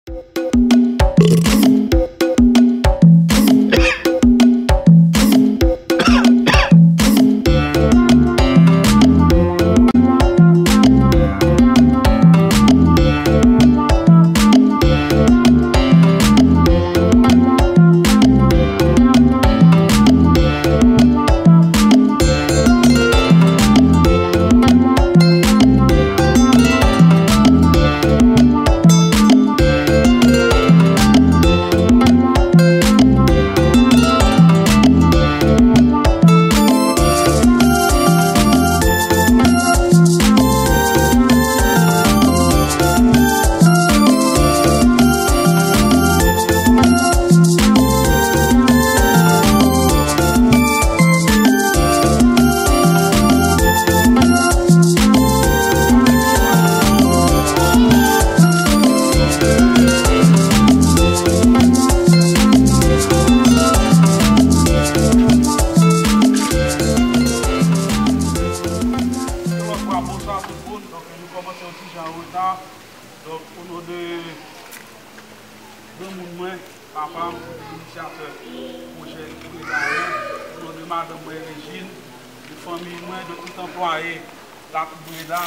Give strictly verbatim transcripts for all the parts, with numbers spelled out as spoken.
Yon lòt fwa, bonswa tout moun. Donk, nou kòmanse yon ti jan an reta. Donk, o non de granmoun mwen, papa m, ki te inisyatè pwojè Breda an, o non de madanm mwen, Regine, de fanmi mwen, de tout anplwaye Lakou Breda,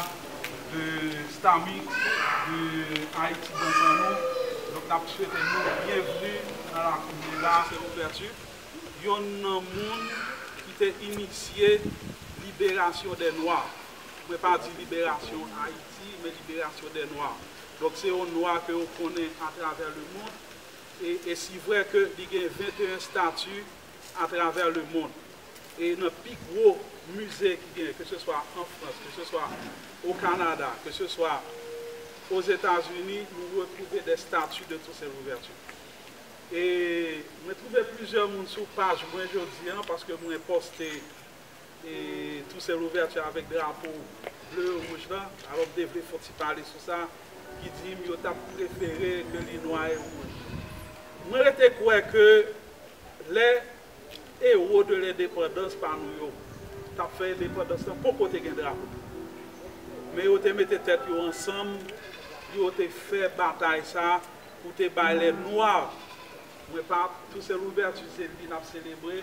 de Stamix, de Ayiti Dans Annou. Donk, n ap swete nou byenvni nan Lakou Breda. Se ouvèti. Yonn nan moun ki te inisye liberasyon dè Nwa. Mwen pa di liberasyon Ayiti, men liberasyon dè Nwa. Donk, se yon Nwa ke yo konnen atravè lemonn. E, e si vrè ke li gen venteyen estati atravè lemonn. E nan pi gwo mize ki genyen, ke se swa an Frans, ke se swa o Kanada, ke se swa Ozetazini, nou retwouve de estati de Toussaint Louverture. E mwen twouve plizyè moun sou paj mwen jodi a, paske mwen poste e Toussaint Louverture avèk drapo ble e wouj la. Alò, m te vle fè yon ti pale sou sa, ki di m yo t ap prefere ke li nwa e wouj. Mwen rete kwè ke lè ewo de lendepandans pa nou yo t ap fè endepandans lan, poko te gen drapo. Men yo te mete tèt yo ansanm, yo te fè batay sa pou te bay lè nwa. Mwen pa, Toussaint Louverture, se li n ap selebre.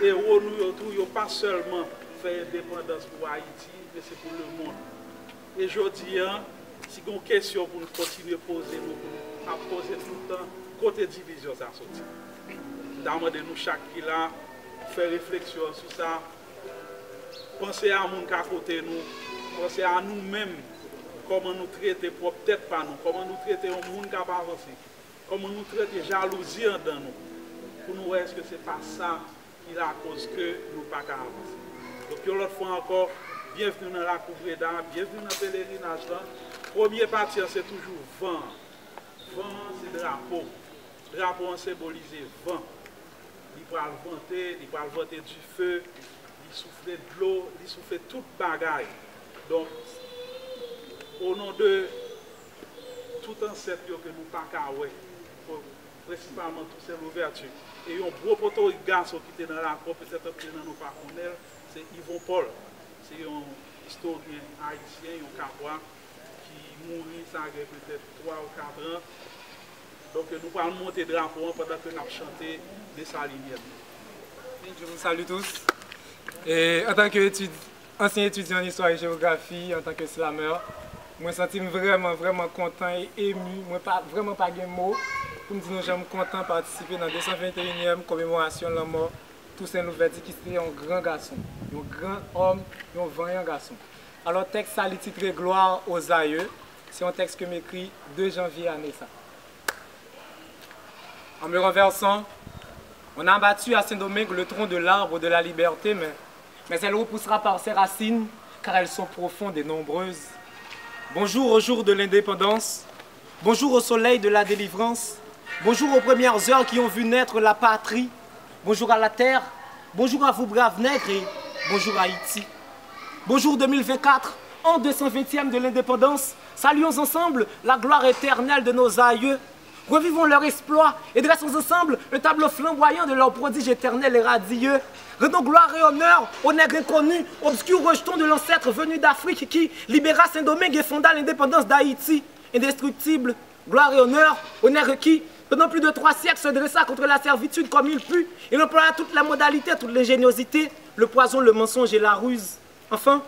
Ewo nou yo tou, yo pa sèlman fè endepandans pou Ayiti, men se pou lemonn. E jodi a, si gen yon kesyon pou n kontinye poze nou, pou n ap poze tout tan, kote divizyon sa soti? M ta mande nou chak ki la, fè refleksyon sou sa, panse a moun k akote nou, panse a nou menm, kòman nou trete pwòp tèt pa nou, kòman nou trete yon moun k ap avanse, kòman nou trete jalouzi anndan nou, pou nou wè èske se pa sa ki lakoz ke nou pa ka avanse. Donk, yon lòt fwa ankò, byenvni nan Lakou Breda, byenvni nan pelerinaj lan. Premye pati an, se toujou van an. Van an, se drapo. Drapo an senbolize van. Li pral vante, li pral vante dife, li soufle dlo, li soufle tout bagay. Donk, o non de tout ansèt yo ke nou pa ka wè, prensipalman Toussaint Louverture. E yon gwo potorik gason ki te nan Lakou, petèt anpil nan nou pa konnen l, se Yvon Paul. Se yon istoryen ayisyen, yon kapwa, ki mouri sa gen petèt twa ou kat an. Donk, nou pral monte drapo an pandan ke n ap chante Desalin yèm. Bonjou, salut tous. E, antanke etid-, ansyen etidyan an istwa e jewografi, antanke slameur, mwen santi m vrèman, vrèman kontan e emu. Mwen pa, vrèman pa gen mo pou m di nou jan m kontan patisipe nan de san venteyinyèm komemorasyon lanmò Toussaint Louverture, ki se te yon gran gason, yon gran òm, yon vanyan gason. Alò, tèks sa, li titre Gloire aux aïeux. Se yon tèks ke m ekri de janvye ane sa. En me renversant, on a abattu à Saint-Domingue le tronc de l'arbre de la liberté, mais, mais elle repoussera par ses racines, car elles sont profondes et nombreuses. Bonjour au jour de l'indépendance, bonjour au soleil de la délivrance, bonjour aux premières heures qui ont vu naître la patrie, bonjour à la terre, bonjour à vous braves nègres et bonjour Haïti. Bonjour deux mille vingt-quatre, an de san ventième de l'indépendance, saluons ensemble la gloire éternelle de nos aïeux. Revivons leurs exploits et dressons ensemble un tableau flamboyant de leurs prodiges éternels et radieux. Rendons gloire et honneur aux nègres inconnus, obscurs rejetons de l'ancêtre venu d'Afrique qui libéra Saint-Domingue et fonda l'indépendance d'Haïti. Indestructible, Gloire et honneur, honneur requis. Pendant plus de trois siècles, se dressa contre la servitude comme il put. Il employa toutes les modalités, toute l'ingéniosité, le poison, le mensonge et la ruse. Enfin,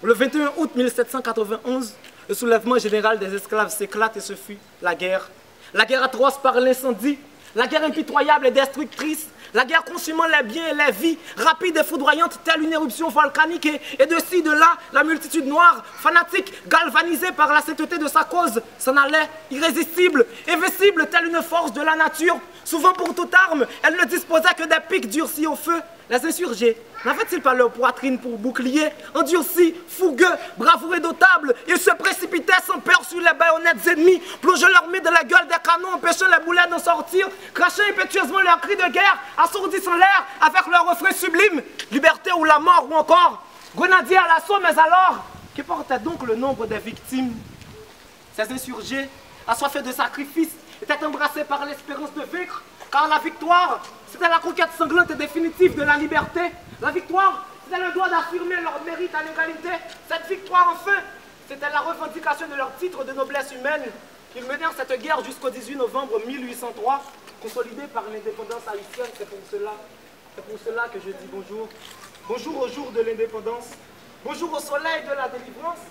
le vingt et un août mille sept cent quatre-vingt-onze, le soulèvement général des esclaves s'éclate et ce fut la guerre. La guerre atroce par l'incendie, la guerre impitoyable et destructrice, la guerre consumant les biens et les vies, rapide et foudroyante, telle une éruption volcanique, et, et de ci, de là, la multitude noire, fanatique, galvanisée par la sainteté de sa cause, s'en allait, irrésistible, invincible, telle une force de la nature. Souvent pour toute arme, elle ne disposait que des pics durcis au feu. Les insurgés n'avaient-ils pas leur poitrine pour bouclier, endurcis, fougueux, bravoureux, dotables ? Ils se précipitaient sans peur sur les baïonnettes ennemies, plongeant leurs mains dans la gueule des canons, empêchant les boulets d'en sortir, crachant impétueusement leurs cris de guerre, assourdissant l'air avec leurs refrains sublimes, liberté ou la mort, ou encore, grenadiers à l'assaut, mais alors, qu'importait donc le nombre des victimes ? Ces insurgés, assoiffés de sacrifices, étaient embrassés par l'espérance de vaincre, car la victoire, c'était la conquête sanglante et définitive de la liberté. La victoire, c'était le droit d'affirmer leur mérite à l'égalité. Cette victoire, enfin, c'était la revendication de leur titre de noblesse humaine. Ils menèrent cette guerre jusqu'au dix-huit novembre mille huit cent trois, consolidée par l'indépendance haïtienne. C'est pour cela C'est pour cela que je dis bonjour. Bonjour au jour de l'indépendance. Bonjour au soleil de la délivrance.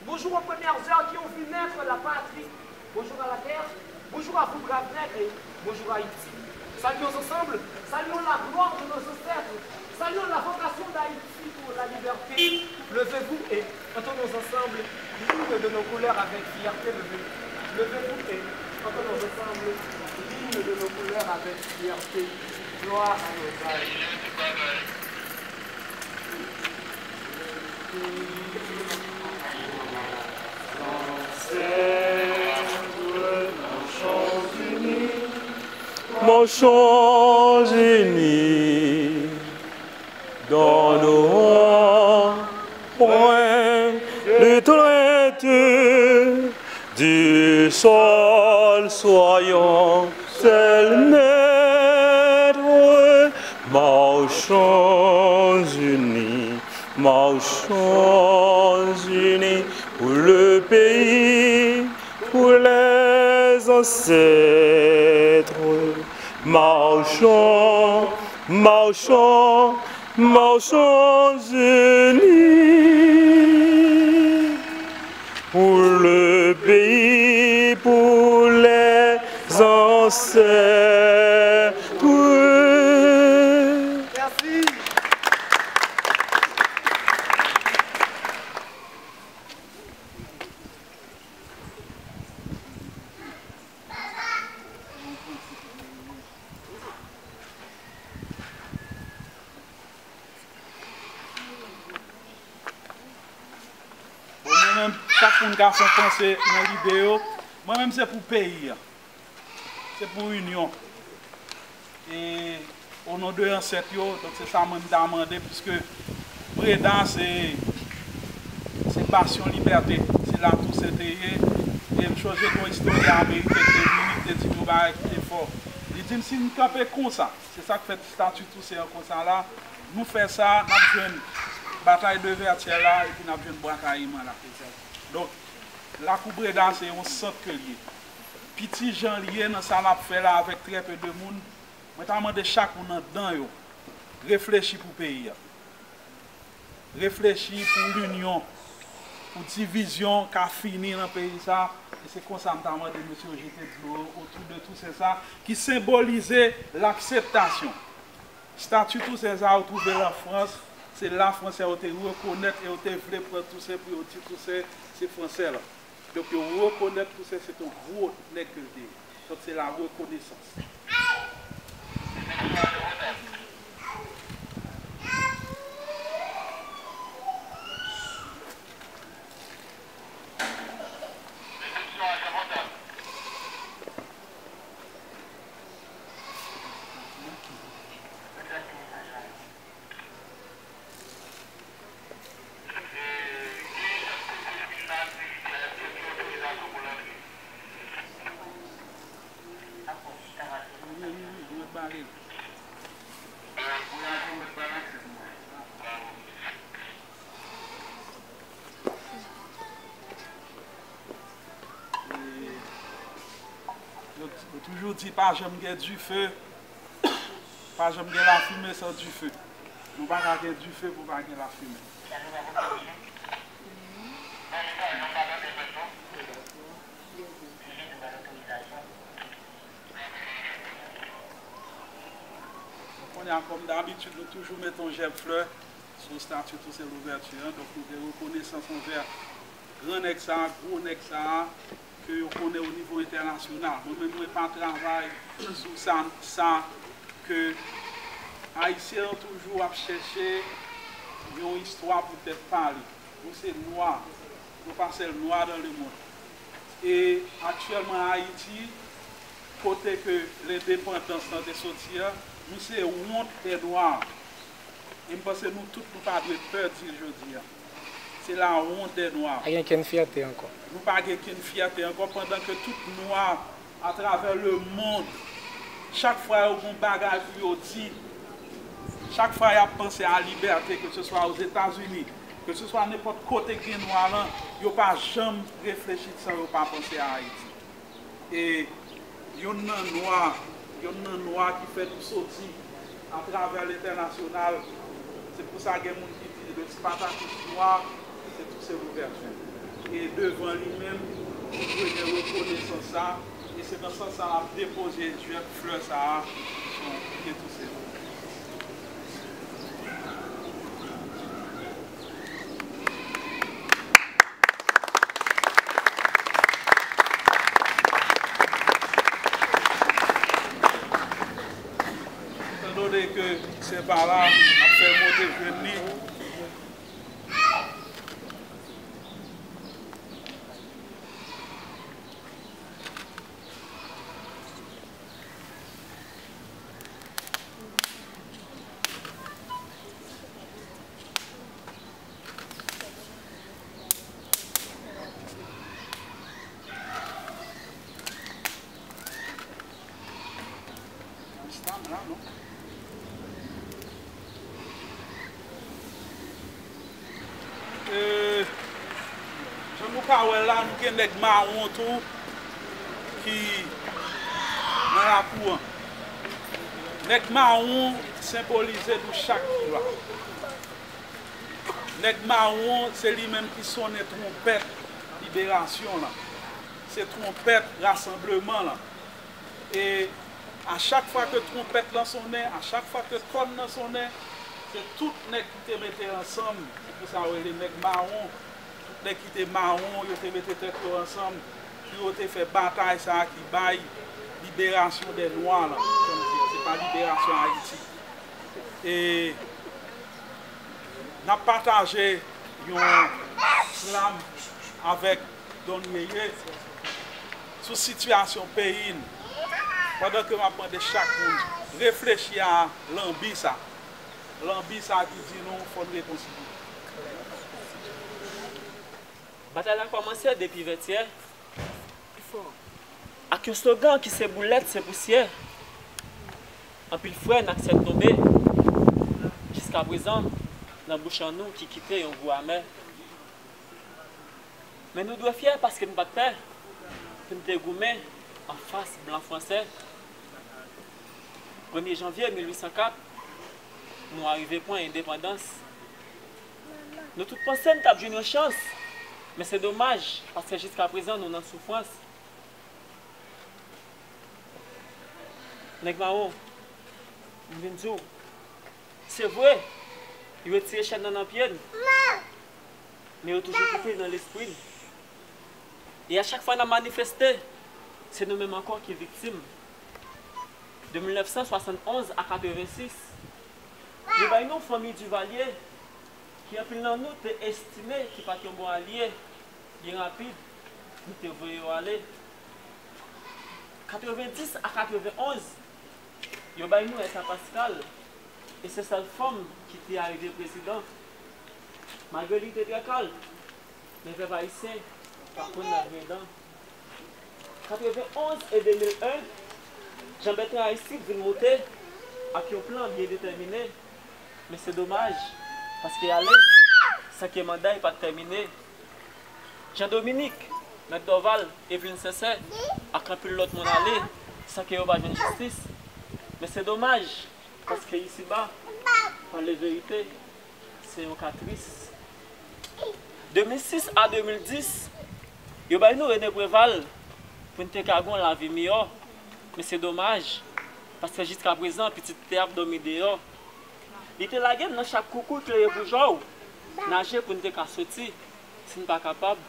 Bonjour aux premières heures qui ont vu naître la patrie. Bonjour à la terre. Bonjour à vous, braves nègres, et bonjour Haïti. Saluons ensemble, saluons la gloire de nos ancêtres. Saluons la vocation d'Haïti pour la liberté. Levez-vous et Entonnons ensemble l'hymne de nos couleurs avec fierté. Levez, levez-vous et entonnons ensemble l'hymne de nos couleurs avec fierté. Gloire à nos aïeux. Marchons unis, donnons point de crainte, du sol soyons seuls maîtres. Marchons unis, marchons unis pour le pays, pour les ancêtres. Marchons, marchons, marchons unis pour le pays, pour les ancêtres. Merci. Bon, mwen menm, chak moun ka fè yon panse nan lide yo. Mwen menm, se pou peyi a. Se pou inyon. E o non de ansèt yo, donk se sa mwen m ta mande, piske Breda se, se basyon libète, se la Tousen te ye. E m chonje gen yon istoryen ameriken ki te vini, ki te di m yon bagay ki te fò. Li di m, si n kanpe konsa, se sa k fè estati Tousen an konsa la, nou fè sa, n ap jwenn batay de Vètyè la, epi n ap jwenn Bwa Kayiman la. Donk, Lakou Breda se yon sant ke l ye. Piti jan l ye nan sa l ap fè la avèk trè pe de moun, mwen ta mande chak moun anndan yo reflechi pou peyi a. Reflechi pou linyon, pou divizyon ka fini nan peyi sa. E se konsa m ta mande mesye yo jete dlo yo otou de Tousen sa ki senbolize lakseptasyon. Estati Tousen sa yo twouve l an Frans, se la Fransè yo te rekonèt e yo te vle pran Tousen pou yo di Tousen se Fransè la. Donk, yo rekonèt Tousen se te yon gwo nèg ke l te ye. Donk, se la rekonesans. Yo toujou di pa janm gen dife, pa janm gen lafimen san dife. Nou pa ka gen dife pou pa gen lafimen. Kounye a, kòm dabitid, nou toujou mete yon jèb flè sou estati Toussaint Louverture an. Donk, nou gen rekonesans anvè gran nèg sa a, gwo nèg sa a, ke yo konnen o nivo entènasyonal. Mwen menm, mwen pa travay sou sa, sa ke Ayisyen an toujou ap chèche yon istwa pou tèt pa li. Nou se nwa, nou pa sèl nwa dans le monde. E aktyèlman Ayiti, kote ke lendepandans lan te soti a, nou se wont dè nwa. E m panse nou tout, nou pa dwe pè di l jodi a. Se la honte des Noirs. Pa gen kenn fyète ankò. Nou pa gen kenn fyète ankò, pandan ke tout nwa atravè lemonn, chak fwa yo gen yon bagay pou yo di, chak fwa y ap panse a libète, ke se swa Ozetazini, ke se swa nenpòt kote k gen nwa lan, yo pa janm reflechi san yo pa panse a Ayiti. E youn nan nwa, youn nan nwa ki fè nou soti atravè lentènasyonal, se pou sa gen moun ki di le Spartacus noir, se Toussaint Louverture. E devan li menm, nou dwe gen rekonesans sa, e se nan sans sa n ap depoze jèb flè sa a sou pye Toussaint Louverture. Etandone ke se pa la, n ap fè l monte jwenn li. E, jan nou ka wè la, nou gen nèg mawon tou ki nan lakou an. Nèg mawon senbolize nou chak ki la. Nèg mawon, se li menm ki sonnen twonpèt liberasyon lan. Se twonpèt rasanbleman lan. E a chak fwa ke twonpèt lan sonnen, a chak fwa ke kòn nan sonnen, se tout nèg ki te mete ansanm, se pou sa yo rele nèg mawon. Tout nèg ki te mawon, yo te mete tèt yo ansanm pou yo te fè batay sa a ki bay liberasyon dè nwa lan, kòm di, se pa liberasyon Ayiti. E n ap pataje yon slam avèk Don Yeye sou sitiyasyon peyi n, pandan ke m ap mande chak moun reflechi a lanbi sa, lanbi sa ki di nou fò n rekonsilye. Batay la kòmanse depi vètyè ak yon slogan ki se boulèt, se pousyè. Anpil frè n aksèt tonbe. Jiskaprezan, nan bouch an nou ki kite yon gou amè. Men nou dwe fyè paske n pa t pè pou n te goumen anfas blan fransè. Premye janvye mil uit san kat, nou arive pran endepandans. Nou tout panse n t ap jwenn yon chans, men se domaj, paske jiskaprezan nou nan soufrans. Nèg mawon, m vin di w, se vre, yo retire chèn nan nan pye n, men yo toujou kite nan lespri n. E a chak fwa n ap manifeste, se nou menm ankò ki viktim. De mil nèf san swasann onz a katrevensis, yo bay nou fanmi Duvalier, ki anpil nan nou te estime ki pa t yon bon alye, byen rapid, nou te voye yo ale. Katrevenndis a katrevenonz, yo bay nou Èta Paskal, e se sèl fanm ki te arive prezidan. Malgre li te trè kalm, men pèp ayisyen pa konn lave men dan. Katrevenonz e de mil en, Jean Bertrand Aristide vin monte ak yon plan byen detèmine, men se domaj, paske ale, senkyèm manda y pa t tèmine. Jean Dominique, Mèt Dorval, Eveline Sincère ak anpil lòt moun ale, san ke yo pa jwenn jistis. Men se domaj, paske isiba, pale verite, se yon ka tris. De mil sis a de mil dis, yo bay nou René Préval pou n te ka gen yon lavi miyò. Men se domaj, paske jiskaprezan, pitit tè ap dòmi deyò. Li te lage n nan chak koukouy klere pou jòw. Naje pou n te ka soti. Si n pa kapab,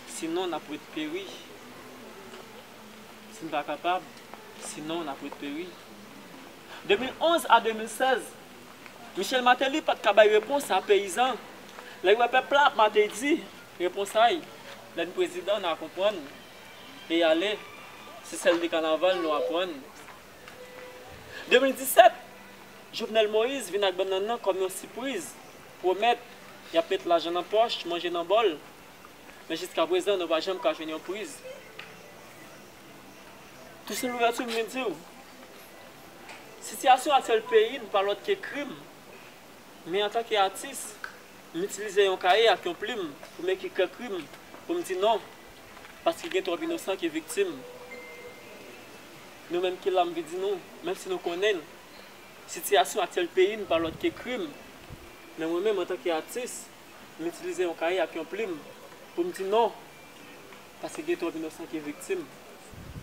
sinon n ap ret peri. Si n pa kapab, sinon n ap ret peri. De mil onz a de mil sèz, Michel Martelly pa t ka bay repons a peyizan. Lè l wè pèp la ap mate, di, repons a y, lè n prezidan n a konprann. E ale, se sèl de kanaval nou aprann. De mil disèt, Jovenel Moïse vin ak bannann nan kòm yon sipriz, pwomèt y ap met lajan nan pòch, manje nan bòl. Men jiskaprezan, nou pa janm ka jwenn yon priz. Toussaint Louverture, m vin di w, sitiyasyon aktyèl peyi n pa lòt ke krim. Men antanke atis, m itilize yon kaye ak yon plim pou m ekri kèk rim, pou m di non, paske gen twòp inosan ki viktim. Nou menm ki la, m vin di nou, menm si nou konnen l, sitiyasyon aktyèl peyi n pa lòt ke krim. Men mwen menm, antanke atis, m itilize yon kaye ak yon plim pou m di non, paske gen twòp inosan ki viktim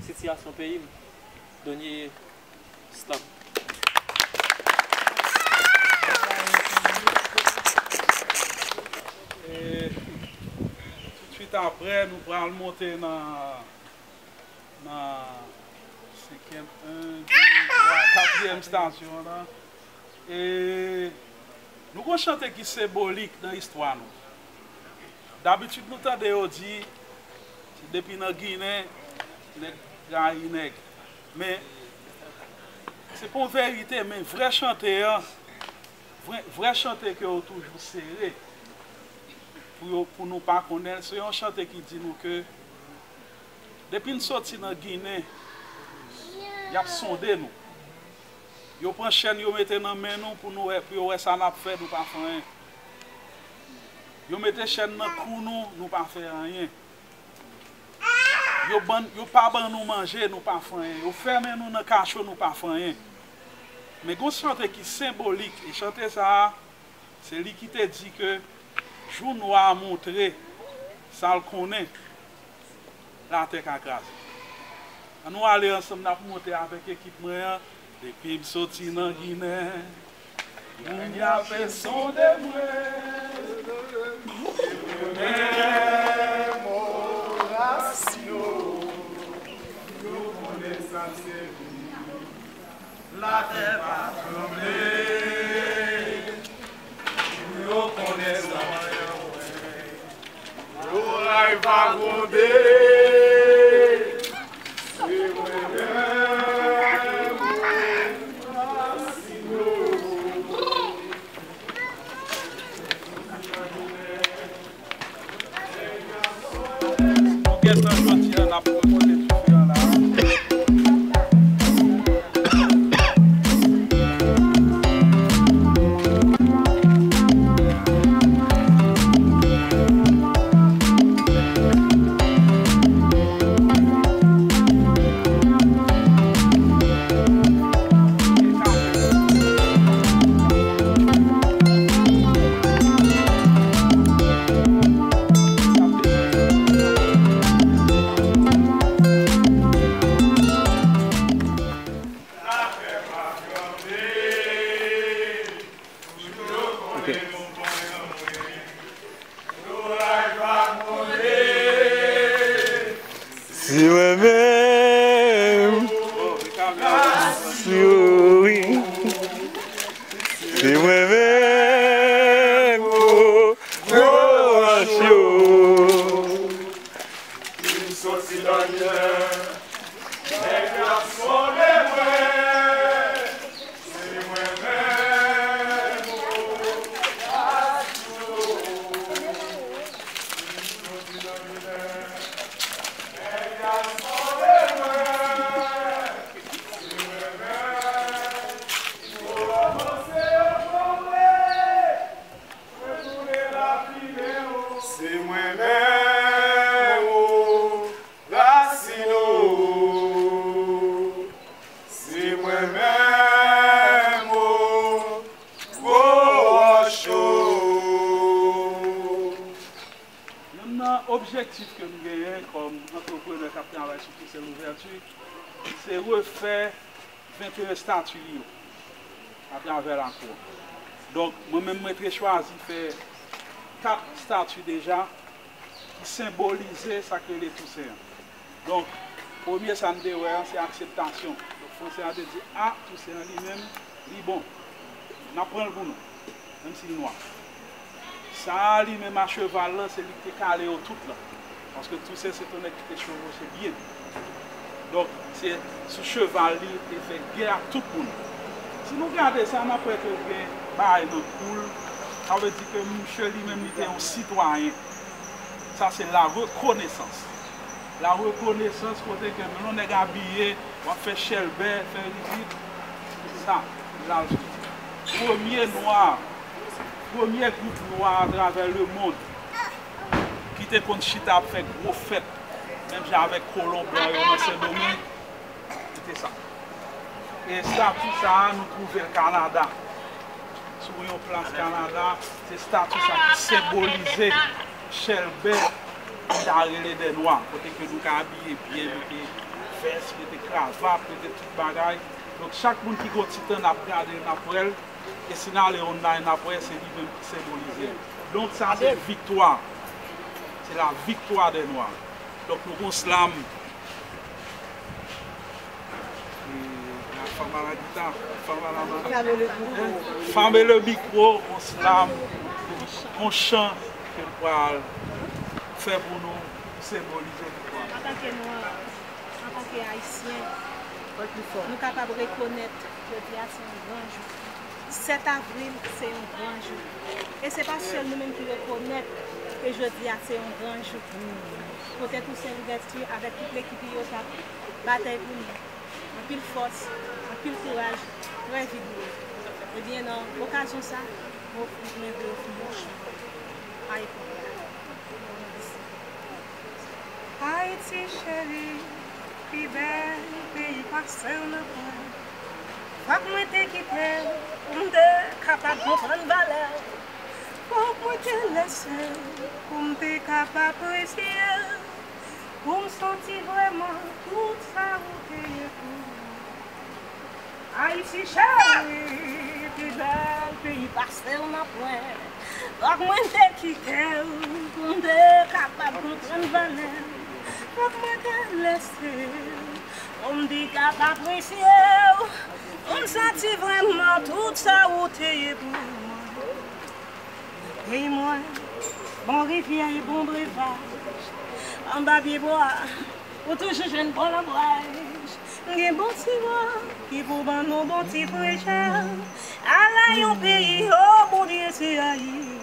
sitiyasyon peyi m. Donier Islam. E toutswit apre, nou pral monte nan, nan senkyèm, en, de, twa, katriyèm estasyon an la. E nou gon chante ki senbolik nan istwa nou. Dabitid, nou tande yo di, se depi nan Ginen, nèg rayi nèg. Men, se pa yon verite, men vrè chante an, vrè, vrè chante ke yo toujou sere pou yo, pou nou pa konnen l, se yon chante ki di nou ke depi n soti nan Ginen, y ap sonde nou. Yo pran chèn, yo mete nan men nou pou nou wè, pou yo wè sa n ap fè, nou pa fè anyen. Yo mete chèn nan kou nou, nou pa fè anyen. Yo ban, yo pa ban nou manje, nou pa fè anyen. Yo fèmen nou nan kacho, nou pa fè anyen. Men gon chante ki senbolik, e chante sa a, se li ki te di ke jou nwa a montre sa l konnen, latè ka kraze. Ann nou ale ansanm, n ap monte avèk ekip mwen an. Depi m soti nan Ginen, moun y ap sonde mwen. Se mwen menm, o rasin yo, yo konnen sa se vre. Latè pa tranble, pou yo konnen sa. Loray va gwonde. Se mwen menm, o rasin yo. Nou gentan jodi a, n ap repoze dife an la. Objektif ke m genyen kòm antreprenè k ap travay sou Toussaint Louverture, se refè venteyen estati li yo atravè lakou an. Donk, mwen menm, mwen te chwazi fè kat estati deja ki senbolize sa k rele Tousen an. Donk, premye sa n te wè an, se akseptasyon. Donk, Franse a te di, a, Tousen an li menm, li bon. N ap pran l pou nou, menm si l nwa. Sa a li menm a cheval lan, se li ki te kale yo tout lan. Paske Tousen se t yon nèg ki te chevoche byen. Donk, se sou cheval li te fè gè ak tout moun. Si nou gade sa, n ap wè ke gen bagay nan kou l. Sa vle di ke misye li menm li te yon sitwayen. Sa se la rekonesans. La rekonesans kote ke yon nèg abiye, w ap fè chèlbè, fè ridikil. Sa, la l soti. Premye nwa, premye gwoup nwa atravè lemonn ki te konn chita ap fè gwo fèt, menm jan avèk kolon blan yo nan Sendomeng, se te sa. E estati sa a, nou twouve l Kanada. Sou yon plas Kanada, se estati sa ki senbolize chèlbè ki ta rele dè nwa, kote ke nou ka abiye byen, mete vès, mete kravat, mete tout bagay. Donk, chak moun ki gon ti tan n ap gade l, n ap wè l, e si n ale online, n ap wè se li menm ki senbolize l. Donk, sa se viktwa. Se la victoire des Noirs. Donk, nou gon slam. E la femme à la guitare, femme à la mandoline. Femme et le micro, yon slam, yon chan ke l pral fè pou nou, pou senbolize viktwa. Antanke nwa, antanke ayisyen, nou kapab rekonèt jodi a se yon gran jou. Sèt avril, se yon gran jou. E se pa sèl nou menm ki rekonèt ke jodi a se yon gran jou. Kote Tousen Louvèti avèk tout lekip li yo t ap batay pou nou. Anpil fòs, anpil kouraj, trè vigoureux. Ebyen, nan okazyon sa, mwen vle ofri yon chan a epòk la. Ayiti cheri, pi bèl peyi pase w nan pwen. Fòk mwen te kite w pou m te kapab konprann valè w. Fòk mwen te lese w pou m te kapab apresye w, pou m santi vrèman tout sa ou te ye pou mwen. Ayiti cheri, pi bèl peyi pase w nan pwen. Fòk mwen te kite w pou m te kapab konprann valè w. Fòk mwen te lese w pou m te kapab apresye w, pou m santi vrèman tout sa ou te ye pou mwen. Peyi mwen, bon rivyè e bon brevaj. Anba pye bwa, ou toujou jwenn bon lanbraj. Gen bon ti bwa ki pou ban nou bon ti frechè. Ala yon peyi, o Bondye, se Ayiti.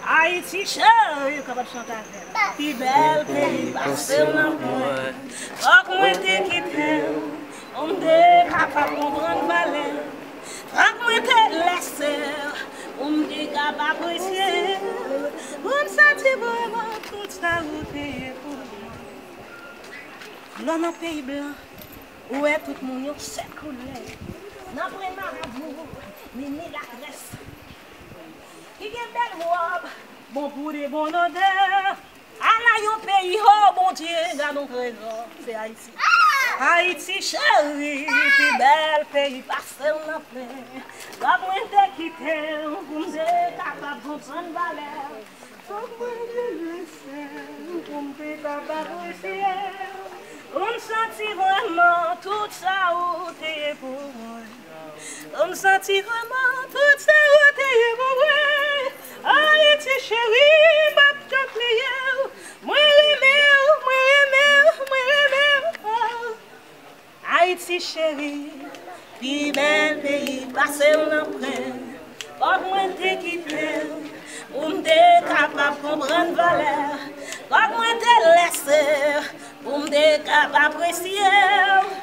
Ayiti cheri, ou kapab chante avè m. Pi bèl peyi pase w nan pwen. Fòk mwen te kite w pou m te kapab konprann valè. Fòk mwen te lese w pou m te kapab apresye w, pou m santi vrèman tout sa ou te ye pou mwen. Lè w nan peyi blan, ou wè tout moun yon sèl koulè. Nan pwen marabou, mimi latrès. Ki gen bèl wòb, bon poud e bon odè. Ala yon peyi, o Bondye, gad yon trezò, se Ayiti. Ayiti cheri, pi bèl peyi pase w nan pwen. Fòk mwen te kite w pou m te kapab konprann valè w. Fòk mwen te lese w pou m te kapab apresye w, pou m santi vrèman tout sa ou te ye pou mwen. Pou m santi vrèman tout sa ou te ye pou mwen. Ayiti cheri, m p ap janm bliye w. Mwen renmen w, mwen renmen w, mwen renmen w. Ayiti cheri, pi bèl peyi pase w nan pwen. Fòk mwen te kite w pou m te kapab konprann valè. Fòk mwen te lese w pou m te kapab apresye w,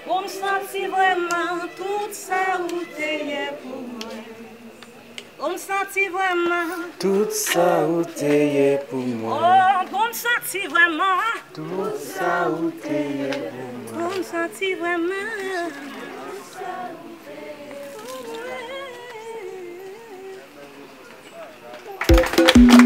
pou m santi vrèman tout sa ou te ye pou mwen. Pou m santi vrèman tout sa ou te ye pou mwen. Oh, pou m santi vrèman tout sa ou te ye pou mwen. Pou m santi vrèman tout sa ou te ye pou mwen.